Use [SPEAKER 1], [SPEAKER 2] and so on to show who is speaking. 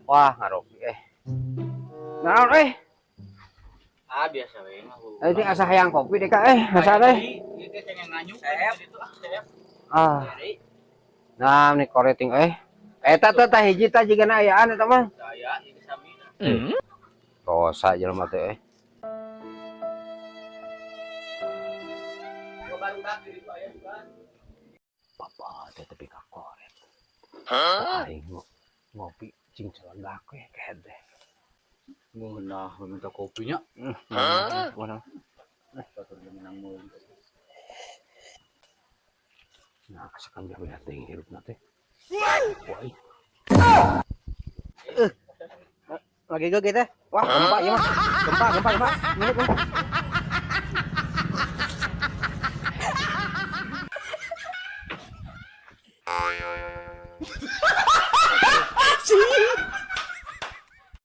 [SPEAKER 1] Wah, ngaropi eh. Naon eh?
[SPEAKER 2] Ah, biasa we mah.
[SPEAKER 1] Tadi asa hayang kopi deh kak eh, asa teh.
[SPEAKER 2] Ieu teh pengen nganyuk gitu ah, Sep.
[SPEAKER 1] Ah. Nah, ini koreting eh. Eta teh tah hiji tah jigana ayaan eta mah.
[SPEAKER 2] Saya ieu sami.
[SPEAKER 1] Rosa jelema teh eh. Papa teh tepi ka koret. Aing ngopi cing celegak we kehed teh.
[SPEAKER 2] Ngeunah minta kopinya.
[SPEAKER 1] Hah? Mana?
[SPEAKER 2] Batur menang meuli.
[SPEAKER 1] Nah, asa kan beda teuing hirupna teh. Wah, ih. Lagi gege teh. Wah, gempa ieu mah. Gempa, gempa, gempa. Ini, ini.